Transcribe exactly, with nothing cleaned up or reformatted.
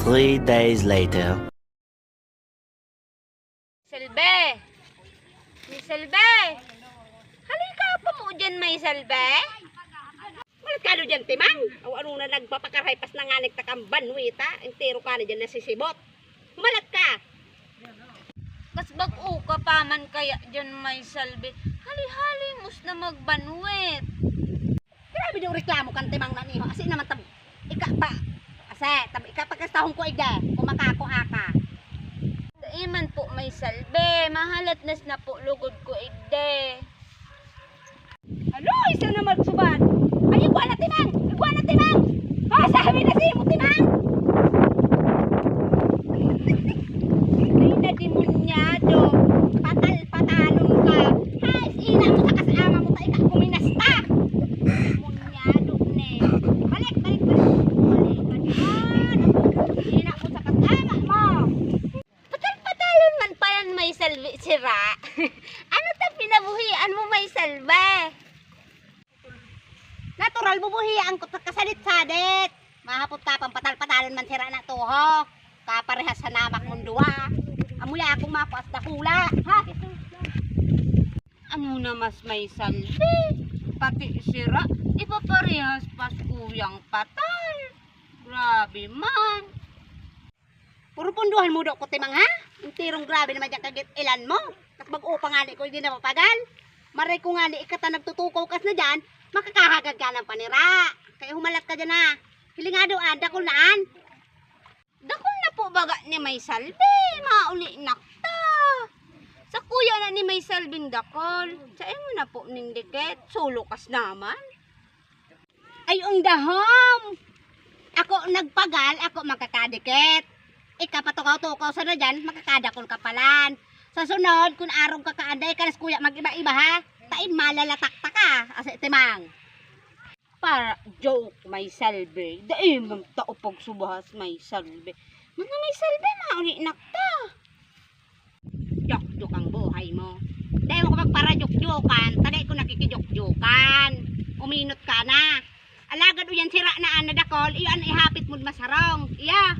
Three days later. Selbe! May Selbe! Halika pa mo dyan, may Selbe! Malat ka ano dyan, Timang? O ano na nagpapakarahay pas nanganig ta kang banwita? Entero ka na dyan nasisibot. Malat ka! Kas bag-o ka pa man kaya dyan, may Selbe. Hali-hali mos na magbanwit. Grabe daw reklamo kan Timang na niho. Asi naman tab-, ika pa. Asa, tab-, ika pa kastahong ko igde. Kumakako aka. Dai man po, may Selbe. Mahalat nas na po lugod ko igde. Alo, isa na magsuban. Ay, igwa na, Timang! Igwa na, Timang! Ha, sabi na sa'yo mo, Timang! Ay, na demonyado. Patal-patalon ka. Hay, ina mo sa kasama mo, ta ika kuminasta. Demonyado, ne. Balik, balik, balik. Balik, balik. Ah, naku. Ina mo sa kasama mo. Patal-patalon man pa yan, may Selbe, sira. Ano ta pinabuhian mo, may Selbe? Natural, bubuhian ko ta kasadit-sadit. Mahapot ka pang patal-patalon man sira na to, ho. Kaparehas sa namak mong duwa. Amuya akong makuas dakula, ha? Amo na mas may Selbe. Pati sira, ipaparehas pas kuyang patal. Grabe man. Puro punduhan mo daw ko, Timang, ha? Enterong grabe naman dyan kagit ilan mo. Kas bag-o pa ngani ko, hindi napapagal. Maray ko ngani, ika ta nagtutukaw kas na dyan, makakahagad ka ng panira. Kaya humalat ka dyan, ha? Hilingado, an, dakul na, an. Dakul na po baga ni may Selbe, mauli na ta. Sa kuya na ni may Selbeng dakul. Sa imo na po ning dikit, sulo kas naman. Ay, undahom! Ako nagpagal, ako makakadikit. Ika patukaw-tukaw sana dyan, makakadakul ka palan. Sa sunod, kun arog ka kaanday, kanas kuya mag-iba-iba, ha? Taim malalatak ta ka, asa Timang. Para joke, may Selbe. Dai man ta upog subahas, may Selbe. Mga may Selbe, mauli na ta. Jokjok ang buhay mo. Dai mo ko magparajokjokan, ta dai ko nakikijokjokan. Uminot ka na. Alagad uyan sira na an nadakol, iyo an ihapit mo'd masarong. Iya.